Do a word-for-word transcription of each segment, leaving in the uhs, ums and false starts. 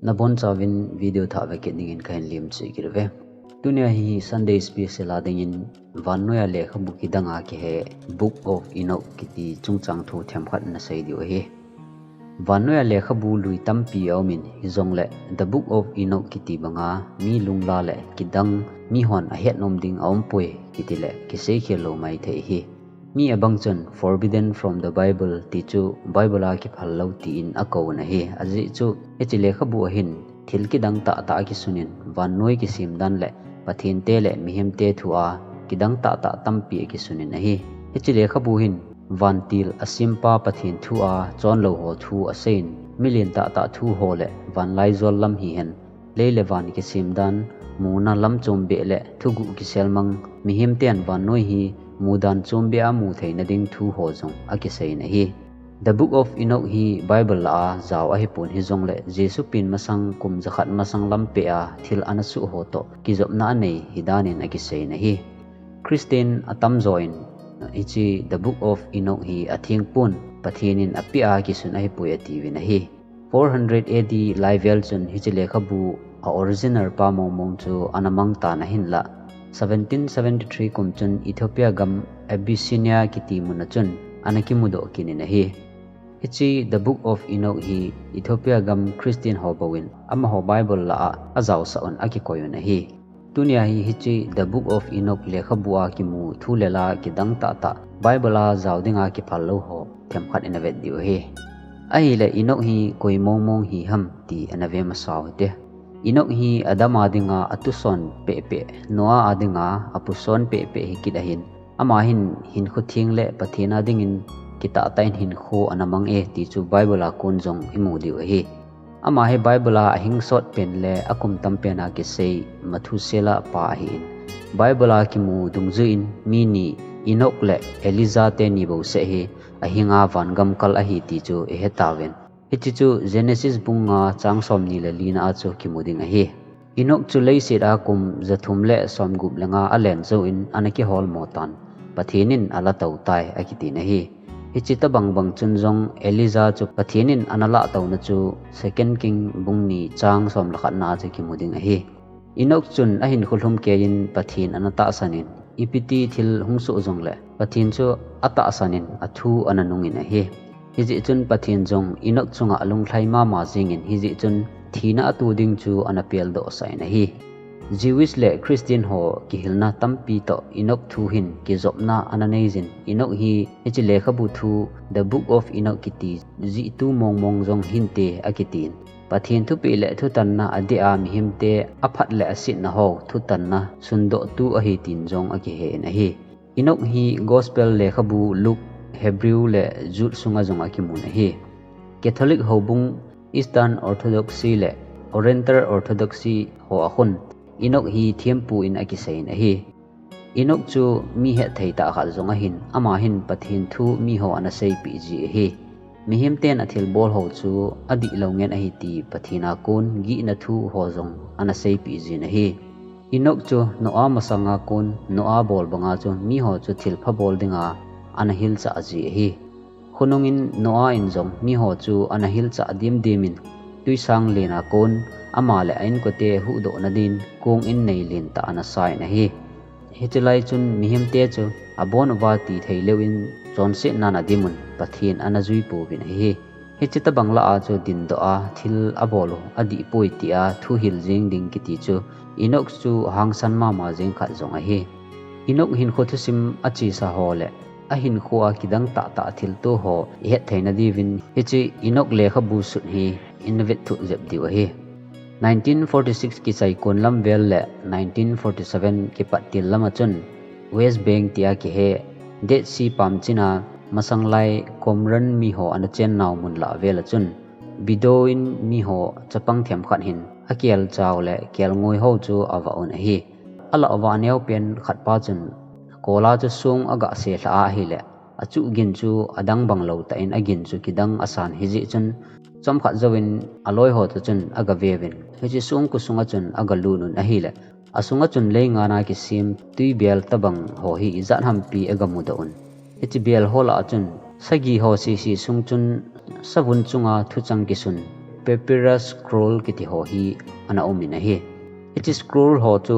Nabonchauvin video thah vekit dingin kahin lemchih kit uve. Tunia hi Sunday special a dingin vannoiya lekhabu kidanga kihe Book of Enoch kiti chungchang thu themkhat nasei diu ahi. Vannoiya lekhabu lui tampi aumin, hijongle The Book of Enoch kiti banga mi lungla le kidang mihon ahet nom ding aumpoi kitile kiseikhel lou maithei ahi. Mi abang chun forbidden from the Bible ti chu Bible a kiphal lou tin akouvin ahi. Ajeh chu hiche lekhabu a hin thil kidang tahtah akisunin, vannoi kisemdan le Pathen te le mihemte thua kidang tahtah tampi akisunin ahi. Hiche lekhabu hin vantil asempa Pathen thua chonlou ho thu aseiyin, milen tahtah thu ho le vanlaijol lam hihen, lei le van kisemdan, muna lamchombeh le thuguh kiselmang, mihemten vannoi hi mudan chombeh a mutheina ding thu ho jong akiseiyin ahi. The Book of Enoch hi Bible lah a jao ahipon, hijongle Jesu pen masang kum jakhat masang lampeh a thil anasoh ho toh kijopna anei hidanin akiseiyin ahi. Christian atamjon hiche The Book of Enoch hi athengpon, Pathen in apeh a kisun ahipoi atiuvin ahi. Four hundred A D laivel chun hiche lekhabu a original pa mongmong chu anamang tan ahinlah, seventeen seventy-three kum chun Ethiopia gam Abyssinia kiti muna chun anakimudoh kit in ahi. Hiche The Book of Enoch hi Ethiopia gam Christian ho bouvin amaho Bible lah a ajaosah un akikoiyun ahi. Tunia hi hiche The Book of Enoch lekhabu a kimu thu le la kidang tahtah, Bible a jao dinga kiphal lou ho themkhat inavet diu ahi. Ahile Enoch hi koi mongmong hiham ti anave masau hite. Enoch hi Adam a dinga atuson pehpeh, Noah a dinga apuson pehpeh hikit ahin, ama hin hinkho theng le Pathen a dingin kitahtah in hinkho anamang e ti chu Bible a kon jong imu diu ahi. Ama hi Bible a ahingsot pen le akum tam pen a kisei Methuselah pa ahin, Bible a kimu dungjuiyin mi ni Enoch le Elijah teni bouseh hi ahinga vangam kal ahi ti chu ihetauvin. Hiche chu Genesis bung nga chang somni le lina a chu kimu ding ahi. Enoch chu leiset a kum jathum le somgup le nga alen jouvin anakiholmo tan, Pathen in alatou tai akitin ahi. Hiche tobang bang chun jong Elijah chu Pathen in analahtouna chu Second King bung ni chang som le khatna a chu kimu ding ahi. Enoch chun ahinkho lhumkeiyin Pathen anatahsan in, ipiti thil hungsoh jongle Pathen chu atahsan in athu ananungin ahi. Hijeh chun Pathen jong Enoch chunga alunglhai mama jengin, hijeh chun thina ato ding chu anapeldohsah in ahi. Jewish le Christian ho kihilna tampi toh Enoch thu hin kijopna ananeijin, Enoch hi hiche lekhabu thu The Book of Enoch kiti jihtu mongmong jong hinte akitin, Pathen thupeh le thutanna adeh a mihemte aphat le asetna ho thutanna sundohtu ahi tin jong akihen ahi. Enoch hi Gospel lekhabu Luke, Hebrew le Jude sunga jong akimun ahi. Catholic houbung, Eastern Orthodoxy le Oriental Orthodoxy ho a khun Enoch hi thempu in akiseiyin ahi. Enoch chu mi hetthei tah khat jong ahin, ama hin Pathen thu miho anaseipeh ji ahi. Mihemten athilbol ho chu adihlou ngen ahi ti Pathen a kon gihna thu ho jong anaseipeh jin ahi. Enoch chu Noah masanga kon, Noah bol banga chu miho chu thilpha bol dinga anahilchah ji ahi. Khonungin Noah in jong miho chu anahilchah dimdimin, twisang lena kon ama le a-inkote huhdohna din kong in nei lentah anasah in ahi. Hiche lai chun mihemte chu abon uva tithei leuvin chonsetnan adimun, Pathen anajuipouvin ahi. Hiche tobang lah a chu dindoh a thil abol u adihpoi tia thuhil jeng ding kiti chu Enoch chu hangsan mama jeng khat jong ahi. Enoch hinkho thusim achesa ho le ahinkhoa kidang tahtah thilto ho ihetthei nadiuvin hiche Enoch lekhabu sut hi inavetthuh jep diu ahi. Nineteen forty-six kichai kon lam vel le nineteen forty-seven kipat til lama chun West Bank tia kihe Dead Sea pamchina masanglai Qumran miho anachennau mun lah vela chun Bedouin miho chapang themkhat hin akelchao le kelngoi ho chu avah un ahi. Alah vah neopen khatpa chun kola chu song agase lhah a ahile, achuh gin chu adang banglou tah in agin chu kidang asan hijeh chun chomkhat jouvin aloiho toh chun agaveuvin, hiche songko sunga chun agalut un ahile, asunga chun leingan a kisem twibel tobang ho hi ijat hampi agamudoh un. Hiche bel ho lah a chun sagi ho sese sung chun savun chunga thuchang kisun, papyrus scroll kiti ho hi ana um in ahi. Hiche scroll ho chu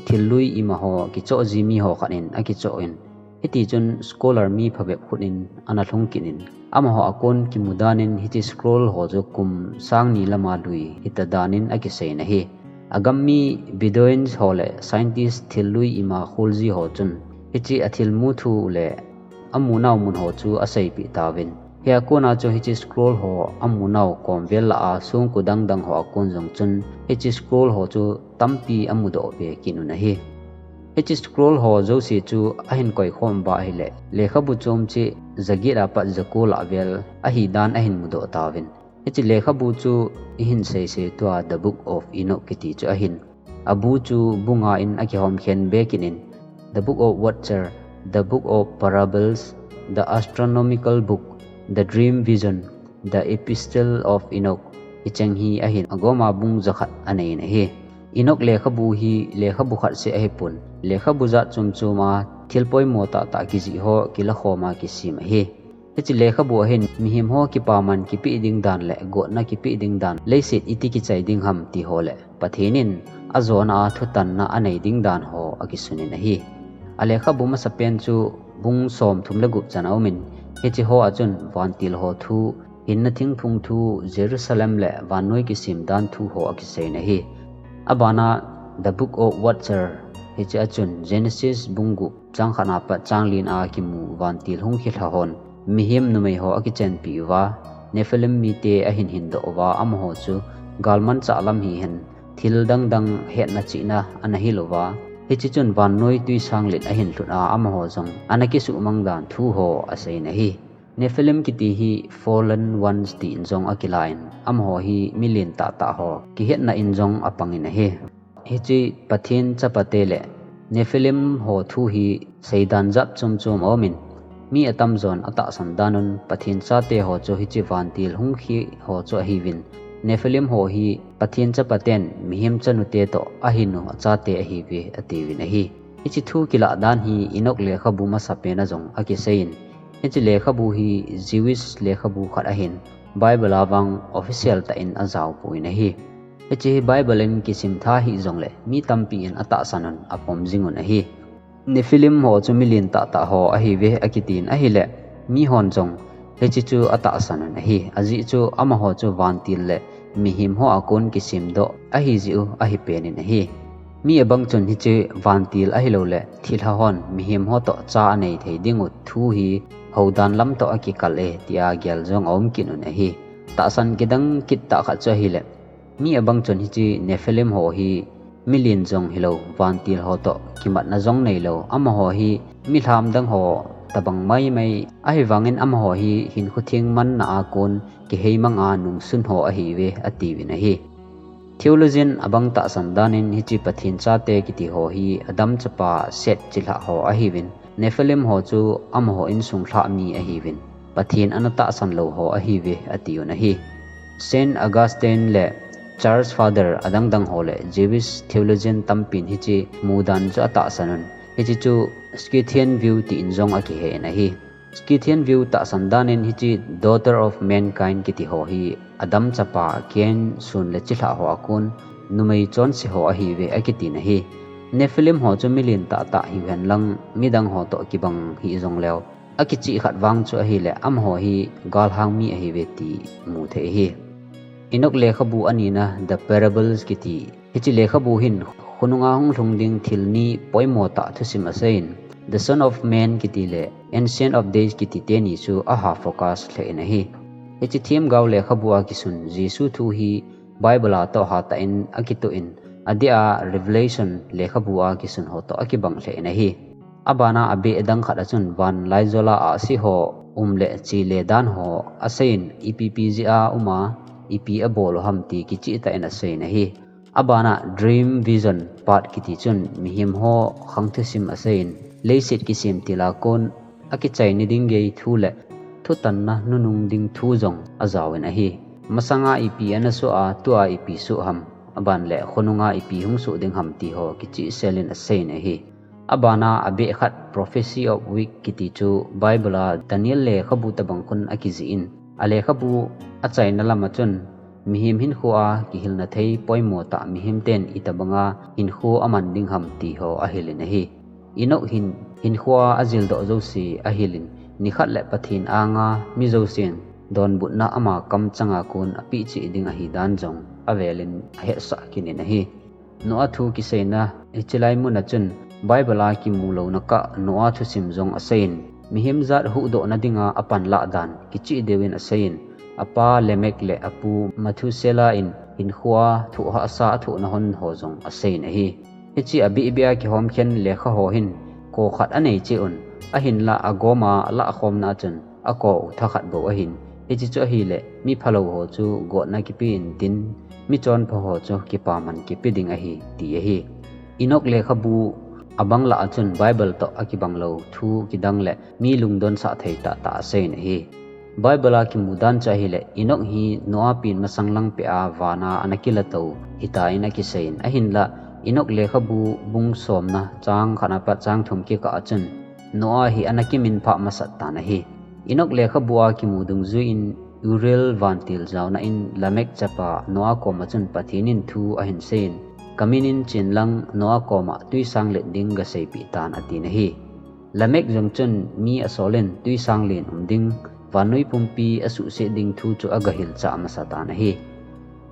thil lui ima ho kichoh ji mi ho khat in akichoh in, hiti chun scholar mi phabep khut in ana lhung kit in, amaho a kon kimu dan in hiche scroll ho chu kum sang ni lama lui hita dan in akisei in ahi. Agam mi Bedouins ho le scientist thil lui ima khol ji ho chun hiche a thil mu thu le amu nau mun ho chu aseipeh tauvin. Hia kona chu hiche scroll ho amu nau kom vel lah a songku dang dang ho a kon jong chun hiche scroll ho chu tampi amudoh ve kit un ahi. Hiche scroll ho jouse chu ahin koikhom uva ahile, lekhabu chom cheh jaget a pat jako lah vel ahi dan ahin mudoh tauvin. Hiche lekhabu chu ihin seisei tua The Book of Enoch kiti chu ahin. Abu chu bu nga in akihom khen be kit in, The Book of Watcher, The Book of Parables, The Astronomical Book, The Dream Vision, The Epistle of Enoch, hicheng hi ahin, agoma bung jakhat anei in ahi. Enoch lekhabu hi lekhabu khat seh ahipon, lekhabu jat chom chom a thil poimo tah tah kijih ho kilakhom a kisem ahi. Hiche lekhabu a hin mihem ho kipaman kipeh ding dan le gotna kipeh ding dan, leiset iti kichai ding ham ti ho le Pathen in ajona a thutanna anei ding dan ho akisun in ahi. A lekhabu masapen chu bung somthum le gup chan aum in, hiche ho a chun vantil ho thu, hinna thingphung thu, Jerusalem le vannoi kisem dan thu ho akisei in ahi. Abana The Book of Watcher, hiche a chun Genesis bung gup chang khat a pat chang li a kimu vantil hung khilha hon mihem numei ho akichenpi uva, Nephilim mite ahin hindoh uva, amaho chu galmanchah lam hihen thil dang dang hetna chihna ana hil uva, hiche chun vannoi twisang let ahin lhut a, amaho jong ana kisuhmang dan thu ho asei in ahi. Nephilim kiti hi fallen ones tin jong akilah in, amaho hi milen tah tah ho kihetna in jong apang in ahi. Hiche Pathen chapate le Nephilim ho thu hi seidan jat chom chom aum in, mi atamjon atahsan dan un Pathen chate ho chu hiche vantil hung khi ho chu ahiuvin, Nephilim ho hi Pathen chapaten mihem chanute toh ahin u achate ahiuve atiuvin ahi. Hiche thu kilah dan hi Enoch lekhabu masapen a jong akisei in, hiche lekhabu hi Jewish lekhabu khat ahin, Bible a vang official tah in ajaopoi in ahi. Hiche hi Bible in kisim tha hih jongle mi tampi in atahsan un apom jing un ahi. Nephilim ho chu milen tah tah ho ahiuve akitin ahile, mihon jong hiche chu atahsan un ahi. Ajeh chu amaho chu vantil le mihem ho a kon kisemdoh ahi jeh u ahi pen in ahi. Mi abang chun hiche vantil ahilou le thilha hon mihem ho toh cha anei thei ding u thu hi houdan lam toh akikal e tia gel jong aum kit un ahi. Tahsan kidang kit tah khat chu ahile, mi abang chun hiche Nephilim ho hi milen jong hilou, vantil ho toh kimatna jong neilou, amaho hi milham dang ho tabang maimai, ahivangin amaho hi hinkho theng manna a kon kiheimang a nungsun ho ahiuve atiuvin ahi. Theologian abang tahsan dan in hiche Pathen chate kiti ho hi Adam chapa Seth chilhah ho ahiuvin, Nephilim ho chu amaho insung lhah mi ahiuvin, Pathen ana tahsan lou ho ahiuve atiuvin ahi. Saint Augustine le Church Father adang dang ho le Jewish theologian tampin hiche mudan chu atahsan un, hiche chu Scythian view tin jong akihen ahi. Scythian view tahsan dan in hiche Daughter of Mankind kiti ho hi Adam chapa Cain sun le chilhah ho a kon numei chonse ho ahiuve akitin ahi. Nephilim ho chu milen tah tah hiu henlang midang ho toh kibang hih jongleu, akichih khat vang chu ahile amaho hi galhang mi ahiuve ti mu thei ahi. Enoch lekhabu anina The Parables kiti hiche lekhabu hin khonunga hung lhung ding thil ni poimo tah thusim asei in, The Son of Man kiti le Ancient of Days kiti teni chu aha focus lheh in ahi. Hiche themgao lekhabu a kisun Jesu thu hi Bible a toh hatah in akitoh in, adeh a Revelation lekhabu a kisun ho toh akibang lheh in ahi. Abana abeh dang khat a chun van laijol a ahsi ho um le che le dan ho asei in, ipi ipi jeh a um a, ipi abol u ham ti kicheh tah in asei in ahi. Abana Dream Vision part kiti chun mihem ho khang thusim asei in, leiset kisem til a kon akichaina ding gei thu le thutanna nunung ding thu jong ajao in ahi. Masanga ipi ana soh a, tua ipi soh ham, aban le khonunga ipi hung soh ding ham ti ho kichehsel in asei in ahi. Abana abeh khat Prophecy of Week kiti chu Bible a Daniel lekhabu tabang khun akijih in, alekhabu achaina lam a chun mihem hinkhoa kihilna thei poimo tah mihem ten itobanga hinkho aman ding ham ti ho ahilin ahi. Enoch hin hinkhoa ajildoh jouse ahilin, nikhat le Pathen anga mi jousen donbutna ama kamchanga kon apeh cheh ding ahi dan jong avelin ahetsah kit in ahi. Noah thu kiseina hiche lai muna chun Bible a kimu louna kah Noah thusim jong aseiyin, mihem jat huhdohna dinga apanlah dan kicheh deuvin aseiyin, apa Lamech le apu Methuselah in hinkhoa thoh hahsa athohna hon ho jong aseiyin ahi. Hiche abeh beh a kihomkhen lekha ho hin ko khat anei cheh un, ahinlah agoma lahkhomna a chun ako u thakhat bou ahin, hiche chu ahileh mi phalou ho chu gotna kipe intin, mi chonpha ho chu kipaman kipe ding ahi, ti ahi. Enoch lekhabu abang lah a chun Bible toh akibang lou thu kidang le mi lungdonsah thei tahtah aseiyin ahi. Bible a kimu dan chu ahileh Enoch hi Noah pen masang lang peh a vana ana kilatou hitan akiseiyin, ahinlah Enoch lekhabu bung somna chang khatna pat chang thum kikah a chun Noah hi ana kiminphah masat tan ahi. Enoch lekhabu a kimu dungjuiyin Uriel vantil jaona in Lamech chapa Noah koma chun Pathen in thu ahin seiyin, kaminin chen lang Noah koma twisang let ding gaseipeh tan atin ahi. Lamech jong chun mi asolin twisang len um ding, vannoi pumpi asuhset ding thu chu agahilchah masa tan ahi.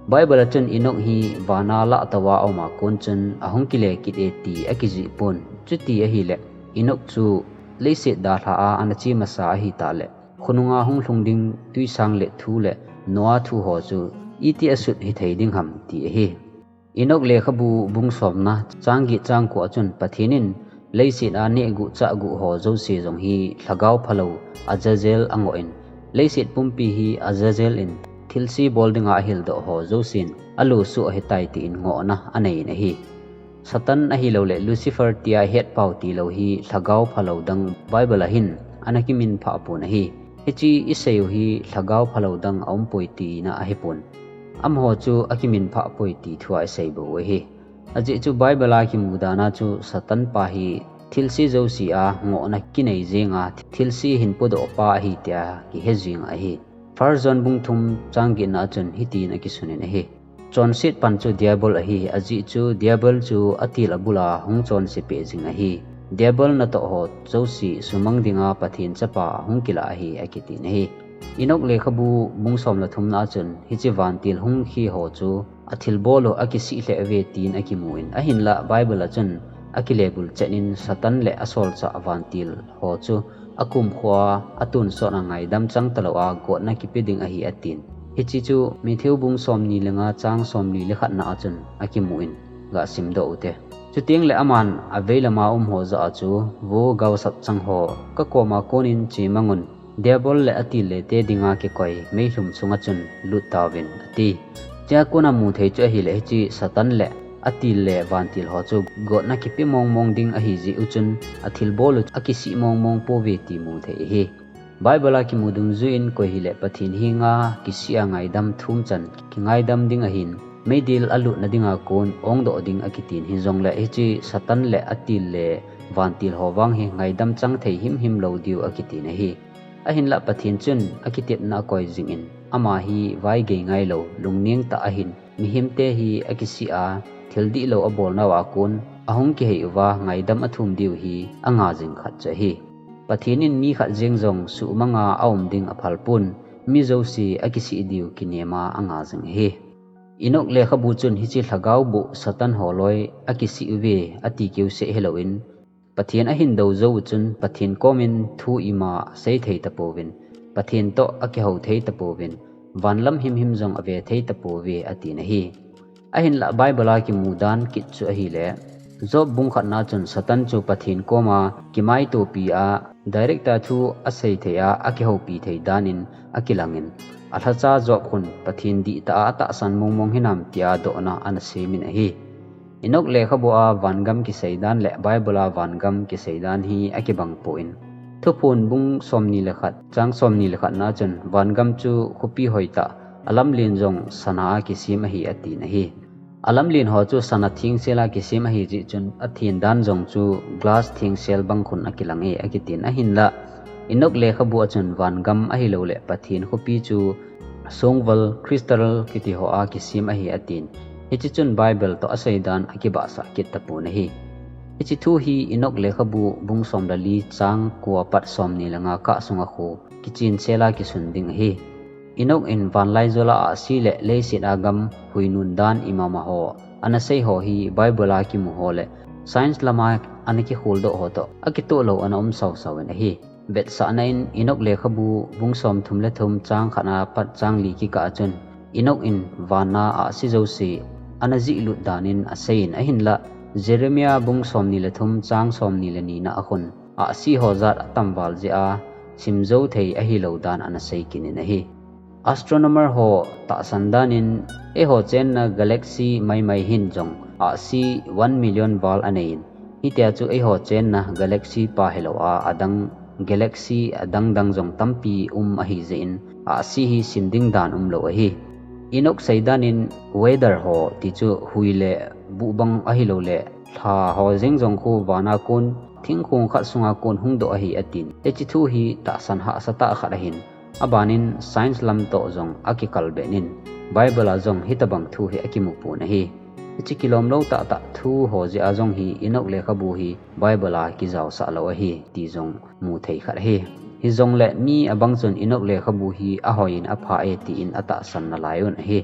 Bible a chun Enoch hi vana lahtouva auma kon chun ahung kile kit e ti akijih pon, chuti ahileh Enoch chu leiset dalha a ana che masa ahitah leh khonunga hung lhung ding twisang let thu le Noah thu ho chu iti asut hithei ding ham ti ahi. Enoch lekhabu bung somna chang get chang ko a chun Pathen in leiset a nehguh chahguh ho jouse jong hi lhagao phalou Azazel angoh in, leiset pumpi hi Azazel in thilse bol dinga ahildoh ho jousen alosuh ahitai tin ngohna aneiyin ahi. Satan ahilouleh Lucifer tia hetpau tilou hi lhagao phalou dang Bible a hin ana kiminphah pon ahi. Hiche iseiu hi lhagao phalou dang aumpoi tina ahipon, amaho chu akiminphah poi ti thua isei bou ahi. Ajeh chu Bible a kimu dana chu Satan pa hi thilse jouse a ngohna kinei jenga thilse hin podoh pa ahi tia kihe jeng ahi. First John bung thum chang getna a chun hitin akisunin ahi. Chonset pan chu Diabol ahi, ajeh chu Diabol chu atil abula hung chonse peh jing ahi. Diabol natoh ho jouse sumang dinga Pathen chapa hung kilah ahi akitin ahi. Enoch lekhabu bung somna thumna a chun hiche vantil hung khi ho chu athilbol u akisih lheh uve tin akimun, ahinlah Bible a chun akilebul chet in Satan le asolchah vantil ho chu akumkhoa atonsot a ngaidam chang talou a gotna kipe ding ahi atin. Hiche chu Matthew bung somni le nga chang somli le khatna a chun akimun, gasimdoh ute. Chuteng le aman aveilama um ho jah a chu, Vo gaosap chang ho, kakoma konin chemangun, Diabol le atil le te dinga kikoi meilhum chunga chun lut tauvin, ati. Chua kona muthei chu ahileh hiche Satan le atil le vantil ho chu gotna kipe mongmong ding ahijeh u chun athilbol u akisih mongmong pouve ti muthei ahi. Bible a kimu dungjuiyin koi hileh Pathen henga kisih a ngaidam thumchan kingaidam ding ahin, meidil alutna dinga kon ongdoh ding akitin, hijongleh hiche Satan le atil le vantil ho vang hi ngaidam chang thei himhim lou diu akitin ahi. Ahinlah Pathen chun akitepna akoi jingin, ama hi vaigei ngailou, lungneng tah ahin, mihemte hi akisih a, thil dihlou abolnauva kon ahung kihei uva ngaidam athum diu hi anga jing khat chu ahi. Pathen in mi khat jeng jong suhmanga aum ding aphalpon, mi jouse akisih diu kinema anga jing ahi. Enoch lekhabu chun hiche lhagao boh Satan holoi akisih uve ati keuseh hilouvin, Pathen ahin dou jou u chun Pathen komin thu ima seithei tapouvin, Pathen toh akihou thei tapouvin, vanlam himhim jong ave thei tapouve atin ahi. Ahinlah Bible a kimu dan kit chu ahileh, Job bung khatna chun Satan chu Pathen koma kimaitopi a, direct a thu aseithei a, akihoupi thei danin akilangin, alhacha Job khun Pathen dihtah a atahsan mongmong hinam tia dohna ana semin ahi. Enoch lekhabua vangam kiseidan le Bible a vangam kiseidan hi akibangpoi. Thuphon bung somni le khat, chang somni le khatna chun vangam chu khopi hoitah, alamlen jong sana a kisem ahi atin ahi. Alamlen ho chu sana thengsel a kisem ahijeh chun athendan jong chu glass thengsel bang khun akilang e akitin ahinlah. Enoch lekhabua chun vangam ahilouleh Pathen khopi chu songval crystal kiti ho a kisem ahi atin. Hiche chun Bible toh aseidan akibahsah kit tapon ahi. Hiche thu hi Enoch lekhabu bung som le li chang ko apat som ni le nga kah sunga khu kichen sela kisun ding ahi. Enoch in vanlaijol a ahsi le leiset a gam huinun dan imama ho ana sei ho hi Bible a kimu ho le science lama ana kikholdoh ho toh akitoh lou ana um sausau in ahi. Vetsahna in Enoch lekhabu bung som thum le thum chang khat apat chang li kikah a chun Enoch in vana ahsi jouse ana jihlut dan in asei in ahinlah Jeremiah bung som ni le thum chang som ni le ni na a khun ahsi ho jat atam val jeh a simjou thei ahilou dan ana sei kit in ahi. Astronomer ho tahsan dan in eiho chenna galaxy maimai hin jong ahsi one million val anei in, hitia chu eiho chenna galaxy pa hilou a adang galaxy adang dang jong tampi um ahi jeh in ahsi hi sim ding dan umlou ahi. Enoch seidan in weather ho ti chu hui le buhbang ahilou le lha ho jeng jong khu vana kon thingkong khat sunga kon hungdoh ahi atin. Hiche thu hi tahsan hahsa tah khat ahin, aban in science lam toh jong akikal ben in Bible a jong hitabang thu hi akimu pon ahi. Hiche kilomlou tahtah thu ho jeh a jong hi Enoch lekhabu hi Bible a kijaosah lou ahi ti jong mu thei khat ahi. Hijongle mi abang chun Enoch lekhabu hi ahoi in apha e tin atahsan nalai un ahi.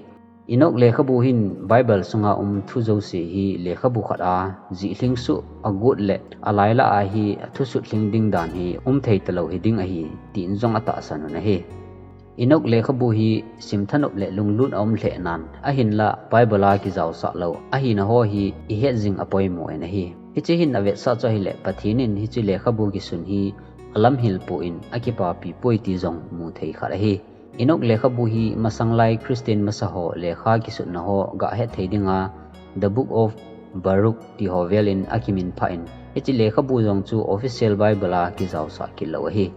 Enoch lekhabu hin Bible sunga um thu jouse hi lekhabu khat a jihlhing suh agot le alailah a hi athusut lhing ding dan hi um thei talou hiding ahi tin jong atahsan un ahi. Enoch lekhabu hi simthanop le lunglut aum lheh nan ahinlah Bible a kijaosah lou ahina ho hi ihet jing apoimo in ahi. Hiche hin avetsah chu ahile Pathen in hiche lekhabu kisun hi alamhil poi in akipapi poi ti jong mu thei khat ahi. Enoch lekhabu hi masanglai Christian masa ho lekha kisutna ho gahet thei dinga The Book of Baruch ti ho vel in akiminphah in, hiche lekhabu jong chu official Bible a kijaosah kit lou ahi.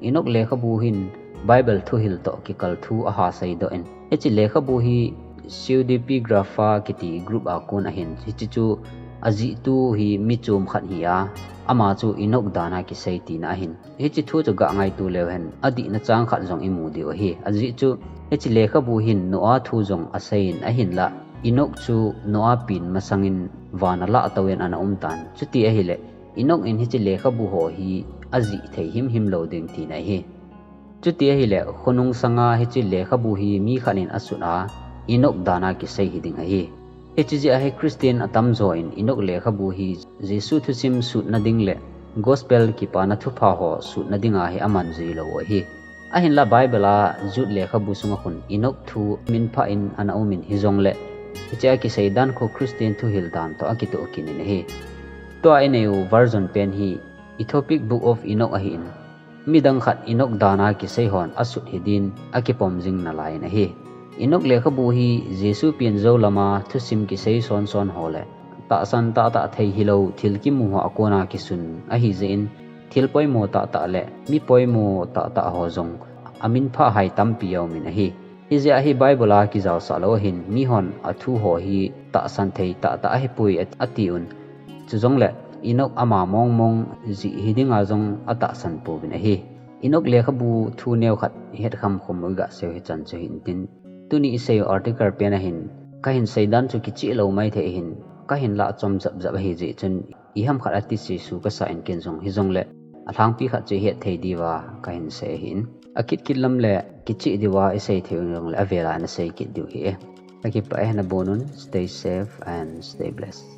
Enoch lekhabu hin Bible thuhil toh kikal thu aha seidoh in, hiche lekhabu hi pseudepigrapha kiti group a kon ahin, hiche chu ajihtu hi mi chom khat hi a, ama chu Enoch dan a kisei tina ahin. Hiche thu chu gangaito leu hen, adihna chang khat jong imu diu ahi. Ajeh chu hiche lekhabu hin Noah thu jong asei in ahinlah Enoch chu Noah pen masang in van alah tou in ana um tan. Chuti ahile Enoch in hiche lekhabu ho hi ajih thei himhim lou ding tina ahi. Chuti ahile khonung sanga hiche lekhabu hi mi khat in asut a, Enoch dan a kisei hiding ahi. Hiche jeh a hi Christian atamjo in Enoch lekhabu hi Jesu thusim sutna ding le Gospel kipana thupha ho sutna dinga hi aman jui lou u ahi. Ahinlah Bible a Jude lekhabu sunga khun Enoch thu minphah in ana um in hijongle hiche a kisei dan khu Christian thuhil dan toh akitoh kit in ahi. Tua inei u version pen hi Ethiopic Book of Enoch ahi in, midang khat Enoch dan a kisei hon asut hidin akipom jing nalai in ahi. Enoch lekhabu hi Jesu pen jou lama thusim kisei sonson ho le tahsan tahtah thei hilou thil kimu ho a kona kisun ahi jeh in, thil poimo tahtah le mi poimo tahtah ho jong aminphah hai tampi aum in ahi. Hijeh a hi Bible a kijaosah lou ahin, mihon athu ho hi tahsan thei tahtah ahipoi ati un. Chujongle Enoch ama mongmong jih hidinga jong atahsan pouvin ahi. Enoch lekhabu thu neo khat ihet kham khom u iga sei u hichan chu hintin, tuni isei u article pen ahin, kahin seidan chu kicheh lou maithei ahin, kahin lah chom japjap ahijeh chun iham khat ati sesu kasah in ken jong hijongle alhangpi khat chu ihet thei diuva kahin sei ahin. Akit kit lam le kicheh diuva isei thei u jongle avela ana sei kit diu ahi e. Kakipah e, nabon un, stay safe and stay blessed.